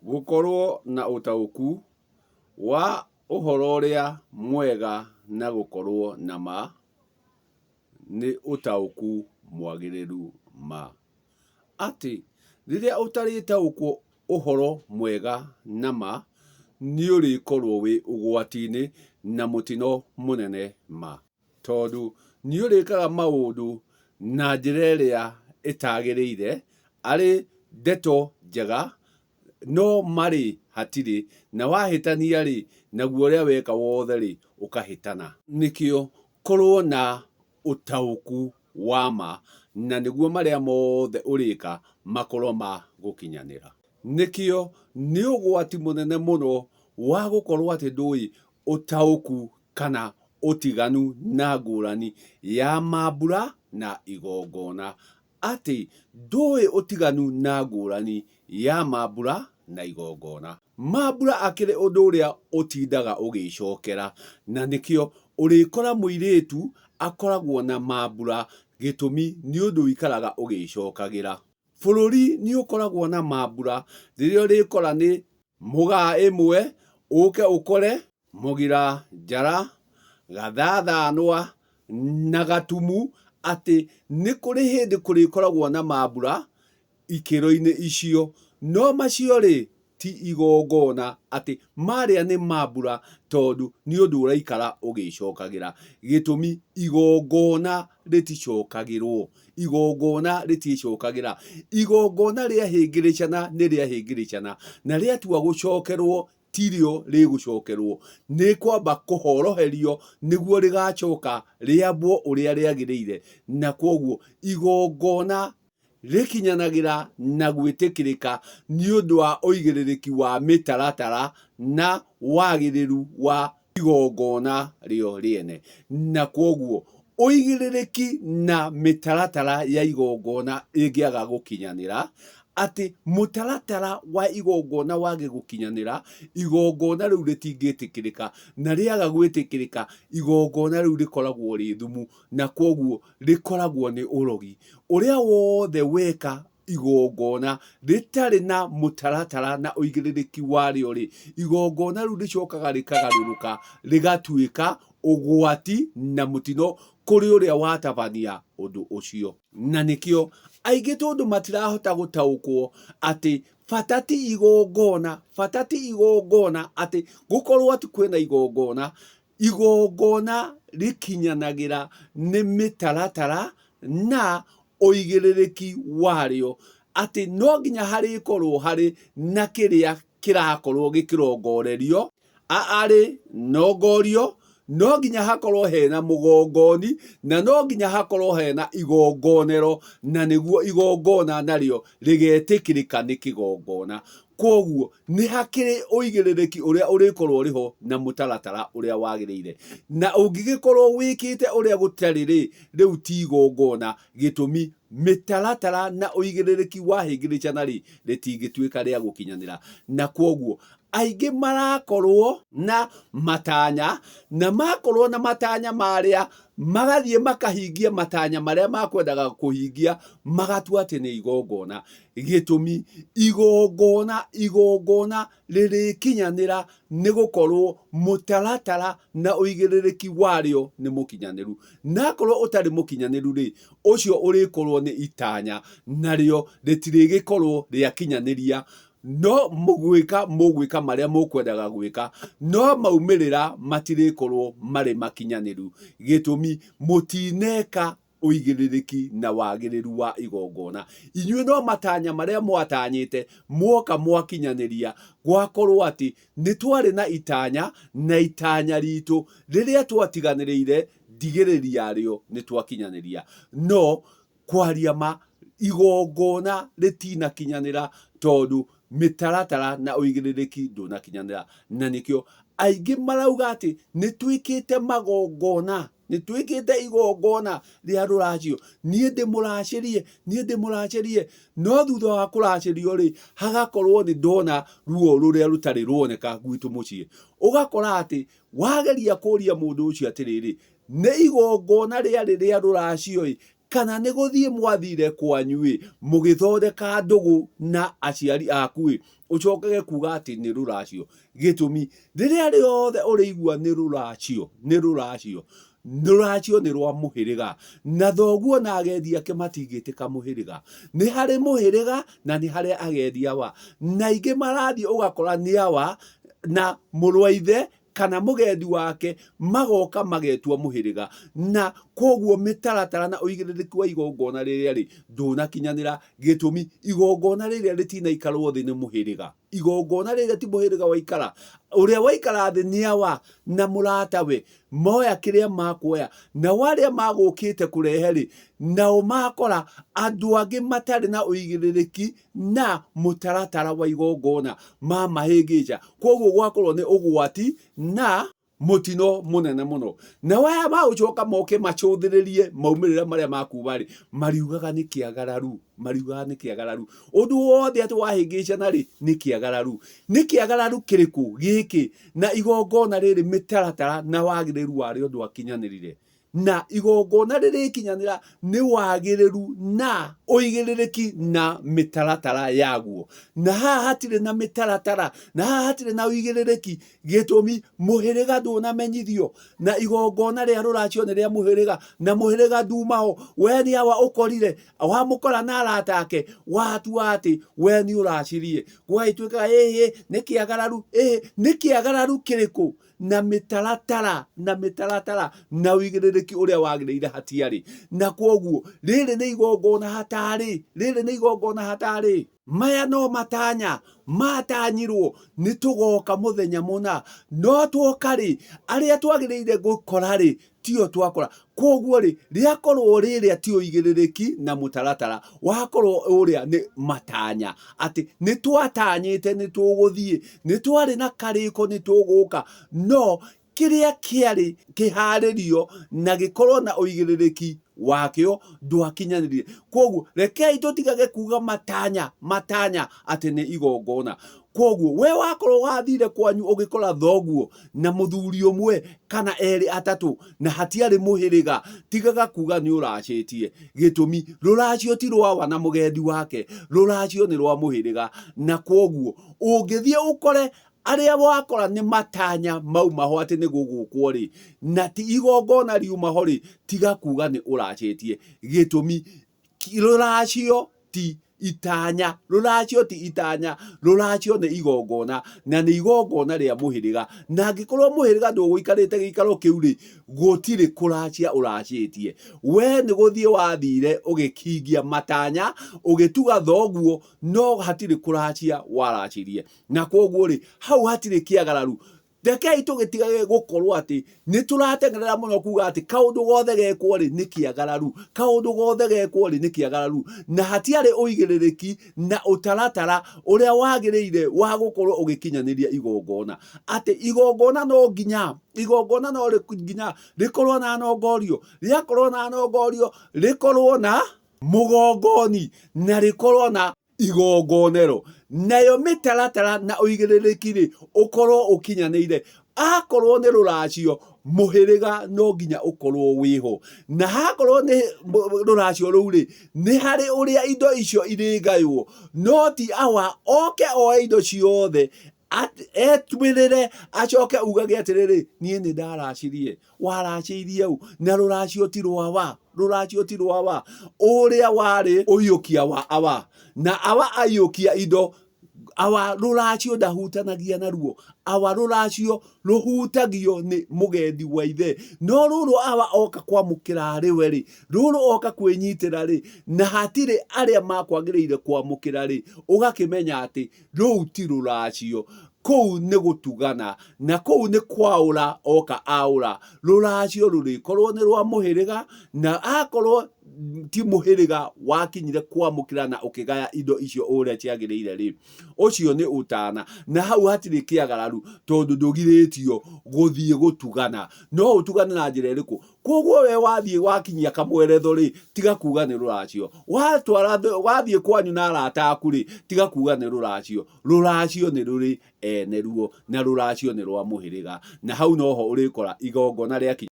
Gũkorũo na ũtaũku wa ũhoro ũrĩa mwega na gũkorũo na ma nĩ ũtaũku mwagĩrĩru ma. Atĩ rĩrĩa ũtarĩtaũkwo ũhoro mwega na ma, nĩũrĩkorwo wĩ ũgwati-inĩ na mũtino mũnene ma. Tondũ nĩũrĩkaga maũndũ na njĩra ĩrĩa ĩtagĩrĩire, arĩ ndeto njega no ma-rĩ hatirĩ, na wahĩtania-rĩ, naguo ũrĩa weka wothe-rĩ, ũkahĩtana. Nĩkĩo korwo na ũtaũku wa ma, na nĩguo marĩa mothe ũrĩka makorwo ma gũkinyanĩra. Nĩkĩo nĩ ũgwati mũnene mũno wa gũkorwo atĩ ndũĩ ũtaũku kana ũtiganu na ngũrani ya mambura na igongona. Atĩ ndũĩ ũtiganu na ngũrani ya mambura na igongona. Mambura akĩrĩ ũndũ ũrĩa ũtindaga ũgĩcokera, na nĩkĩo ũrĩkora mũirĩtu akoragwo na mambura gĩtũmi nĩ ũndũ ũikaraga ũgĩcokagĩra. Bũrũri nĩ ũkoragwo na mambura rĩrĩa ũrĩkora nĩ mũgaa ĩmwe ũke ũkore Mũgira njara, gathathanwa na gatumu atĩ nĩ kũrĩ hĩndĩ kũrĩkoragwo na mambura ikĩro-inĩ icio. No macio-rĩ ti igongona atĩ marĩa nĩ mambura tondũ nĩ ũndũ ũraikara ũgĩcokagĩra. Gĩtũmi igongona rĩticokagĩrwo. Igongona rĩtiĩcokagĩra. Igongona rĩahĩngĩrĩcana nĩ rĩahĩngĩrĩcana na rĩatua gũcokerwo tirĩo rĩgũcokerwo, nĩ kwamba kũhoroherio nĩguo rĩgacoka rĩambwo ũrĩa rĩagĩrĩire, na kwoguo igongona rĩkinyanagĩra na gwĩtĩkĩrĩka nĩ ũndũ wa ũigĩrĩrĩki wa mĩtaratara na wagĩrĩru wa igongona rĩo rĩene, na kwoguo ũigĩrĩrĩki na mĩtaratara ya igongona ĩngĩaga gũkinyanĩra, atĩ mũtaratara wa igongona wage gũkinyanĩra, igongona rĩu rĩtingĩtĩkĩrĩka, na rĩaga gwĩtĩkĩrĩka, igongona rĩu rĩkoragwo rĩ thumu, na kwoguo rĩkoragwo nĩ ũrogi. Ũrĩa wothe weka igongona rĩtarĩ na mũtaratara na ũigĩrĩrĩki warĩo-rĩ, igongona rĩu rĩcokaga rĩkagarũrũka rĩgatuĩka ũgwati na mũtino kũrĩ ũrĩa watabania ũndũ ũcio. Na nĩkĩo aingĩ tondũ matirahota gũtaũkwo atĩ bata ti igongona, bata ti igongona, atĩ gũkorwo atĩ kwĩna igongona, Igongona rĩkinyanagĩra nĩ mĩtaratara na ũigĩrĩrĩki warĩo, atĩ no nginya harĩkorwo harĩ na kĩrĩa kĩrakorwo gĩkĩrongorerio, arĩ nongorio, no nginya hakorwo hena mũgongoni, na no nginya hakorwo hena igongonero, na nĩguo igongona narĩo rĩgetĩkĩrĩka nĩ kĩgongona. Kwoguo nĩ hakĩrĩ ũigĩrĩrĩki ũrĩa ũrĩkorwo ũrĩ ho na mũtaratara ũrĩa wagĩrĩire. Na ũngĩgĩkorwo wĩkĩte ũrĩa gũtarĩ rĩ, rĩu ti igongona, gĩtũmi mĩtaratara na ũigĩrĩrĩki wahĩngĩrĩcana rĩ, rĩtingĩtuĩka rĩa gũkinyanĩra. Na kwoguo aingĩ marakorwo na matanya, na makorwo na matanya marĩa, magathiĩ makahingia matanya marĩa makwendaga kũhingia, magatua atĩ nĩ igongona. Gĩtũmi, igongona, igongona rĩrĩkinyanĩra nĩ gũkorwo mũtaratara na ũigĩrĩrĩki warĩo nĩ mũkinyanĩru. Na akorwo ũtarĩ mũkinyanĩru-rĩ, ũcio ũrĩkorwo nĩ itanya, narĩo rĩtirĩgĩkorwo rĩakinyanĩria, no gwĩka mũgwĩka marĩa mũkwendaga gwĩka, no maumĩrĩra matirĩkorwo marĩ makinyanĩru. Gĩtũmi, mũtineka ũigĩrĩrĩki na wagĩrĩru wa igongona. Inyuĩ no matanya marĩa mwatanyĩte mwoka mwakinyanĩria, gwakorwo atĩ nĩ twarĩ na itanya, na itanya ritũ rĩrĩa twatiganĩrĩire ndigĩrĩri yarĩo nĩ twakinyanĩria. No kwaria ma, igongona rĩtinakinyanĩra tondũ mĩtaratara na ũigĩrĩrĩki ndũnakinyanĩra. Na nĩkĩo aingĩ marauga atĩ nĩ twĩkĩte magongona Nĩ twĩkĩte igongona rĩa rũracio, niĩ ndĩmũracĩrie, niĩ ndĩmũracĩrie. No thutha wa kũracĩrio rĩ, hagakorwo nĩ ndona ruo rũrĩa rũtarĩ ruoneka gwitũ mũciĩ. Ũgakora atĩ wageria kũria mũndũ ũcio atĩrĩrĩ, nĩ igongona rĩarĩ rĩa rũracio ĩ, Kana nĩ gũthiĩ mwathire kwanyu-ĩ, mũgĩthondeka ndũgũ na aciari aku-ĩ, ũcokage kuga atĩ nĩ rũracio. Gĩtũmi, rĩrĩa rĩothe ũrĩigua nĩ rũracio, nĩ rũracio, rũracio nĩ rwa mũhĩrĩga. Na thoguo na agendi ake matingĩtĩka mũhĩrĩga. Nĩ harĩ mũhĩrĩga na nĩ harĩ agendi awa. Na aingĩ marathiĩ ũgakora nĩ awa na mũrũ wa ithe kana mũgendi wake magoka magetua mũhĩrĩga na koguo mĩtaratara na ũigĩrĩrĩki wa igongona rĩrĩa rĩ ndũnakinyanĩra. Gĩtũmi, igongona rĩrĩa rĩtinaikarwo thĩ nĩ mũhĩrĩga. Igongona rĩrĩa ti mũhĩrĩga waikara, ũrĩa waikara thĩ nĩ awa na mũratawe moya kĩrĩa makuoya, nao arĩa magũkĩte kũrehe rĩ, nao makora andũ angĩ matarĩ na ũigĩrĩrĩki na mũtaratara wa igongona mamahĩngĩca. Koguo gwakorwo nĩ ũgwati na mũtino mũnene mũno. Nao aya magũcoka moke macũthĩrĩrie maumĩrĩra marĩa makuuma rĩ, mariugaga nĩ kĩagararu, mariugaga nĩ kĩagararu. Ũndũ wothe atĩ wahĩngĩcana rĩ, nĩ kĩagararu. Nĩ kĩagararu kĩrĩkũ gĩkĩ na igongona rĩrĩ mĩtaratara na wagĩrĩru warĩo ndwakinyanĩrire? Na igongona rĩrĩkinyanĩra nĩ wagĩrĩru na ũigĩrĩrĩki na mĩtaratara yaguo. Na haha hatirĩ na mĩtaratara, na haha hatirĩ na ũigĩrĩrĩki. Gĩtũmi, mũhĩrĩga ndũnamenyithio, na igongona rĩa rũracio nĩ rĩa mũhĩrĩga, na mũhĩrĩga nduma ho. We nĩ awa ũkorire, wamũkora na arata ake, watua atĩ we nĩ ũracirie. Gũgagĩtuĩka ĩhĩ nĩ kĩagararu, ĩhĩ nĩ kĩagararu kĩrĩkũ? Na mĩtaratara, na mĩtaratara na ũigĩrĩrĩki ũrĩa wagĩrĩire hatiarĩ. Na kwoguo rĩrĩ nĩ igongona hatarĩ, rĩrĩ nĩ igongona hatarĩ. Maya no matanya matanyirwo nĩ tũgoka mũthenya mũna, no twoka rĩ, arĩa twagĩrĩire gũkora rĩ, tio twakora. Kwoguo rĩ, rĩakorwo rĩrĩa ti ũigĩrĩrĩki na mũtaratara, wakorwo ũrĩa nĩ matanya, atĩ nĩ twatanyĩte nĩ tũgũthiĩ, nĩ twarĩ na karĩko nĩ tũgũka, no kĩrĩa kĩarĩ kĩharĩrio na gĩkorwo na ũigĩrĩrĩki wakĩo ndwakinyanĩrire. Kwoguo rekei tũtigage kuga matanya, matanya atĩ nĩ igongona. Kwoguo we wakorwo wathire kwanyu ũgĩkora thoguo na mũthuri ũmwe kana erĩ atatũ na hatiarĩ mũhĩrĩga, tigaga kuga nĩ ũracĩtie. Gĩtũmi, rũracio ti rwawa na mũgendi wake, rũracio nĩ rwa mũhĩrĩga. Na kwoguo ũngĩthiĩ ũkore arĩa wakora nĩ matanya mauma ho atĩ nĩ gũgũkwo rĩ, na ti igongona riuma ho rĩ, tiga kuga nĩ ũracĩtie. Gĩtũmi, rũracio ti itanya, rũracio ti itanya, rũracio nĩ igongona, na nĩ igongona rĩa mũhĩrĩga. Na angĩkorwo mũhĩrĩga ndũgũikarĩte gĩikaro kĩu rĩ, gũtirĩ kũracia ũracĩtie. We nĩ gũthiĩ wathire ũgĩkingia matanya, ũgĩtuga thoguo, no hatirĩ kũracia waracirie. Na kwoguo rĩ, hau hatirĩ kĩagararu. Rekei tũgĩtigage gũkorwo atĩ nĩ tũrateng'erera mũno kuga atĩ kaũndũ gothe gekwo rĩ nĩ kĩagararu, kaũndũ gothe gekwo rĩ nĩ kĩagararu, na hatiarĩ ũigĩrĩrĩki na ũtaratara ũrĩa wagĩrĩire wa gũkorwo ũgĩkinyanĩria igongona. Atĩ igongona no nginya, igongona no nginya rĩkorwo na nongorio, rĩakorwo na nongorio rĩkorwo na mũgongoni na rĩkorwo na igongonero, nayo mĩtaratara na ũigĩrĩrĩki rĩ ũkorwo ũkinyanĩire. Akorwo nĩ rũracio, mũhĩrĩga no nginya ũkorwo wĩho, na hakorwo nĩ rũracio rũu rĩ, nĩ harĩ ũrĩa indo icio irĩgaywo, no ti awa oke oe indo ciothe etuĩrĩre acoke ugage atĩrĩrĩ, niĩ nĩ ndaracirie. Waracĩirie ũ? Na rũracio ti rwa wa, rũracio ti rwa wa, ũrĩa warĩ ũiyũkia wa awa, na awa aiyũkia indo, awa rũracio ndahutanagia naruo, awa rũracio rũhutagio nĩ mũgendi wa ithe. No rũrũ awa oka kwamũkĩra arĩ we rĩ, rũrũ oka kwĩnyitĩra rĩ, na hatirĩ arĩa makwagĩrĩire kwamũkĩra rĩ, ũgakĩmenya atĩ rũu ti rũracio, kũu nĩ gũtugana, na kũu nĩ kwaũra oka aũra. Rũracio rũrĩkorwo nĩ rwa mũhĩrĩga, na akorwo ti mũhĩrĩga wakinyire kwamũkĩra na ũkĩgaya indo icio ũrĩa ciagĩrĩire rĩ, ũcio nĩ ũtana, na hau hatirĩ kĩagararu tondũ ndũgirĩtio gũthiĩ gũtugana. No ũtugane na njĩra ĩrĩkũ? Koguo we wathiĩ wakinyia kamweretho rĩ, tiga kuga nĩ rũracio. Watwara wathiĩ kwanyu na arata aku rĩ, tiga kuga nĩ rũracio. Rũracio nĩ rũrĩ ene ruo, na rũracio nĩ rwa mũhĩrĩga. Na hau noho ũrĩkora igongona rĩakinya.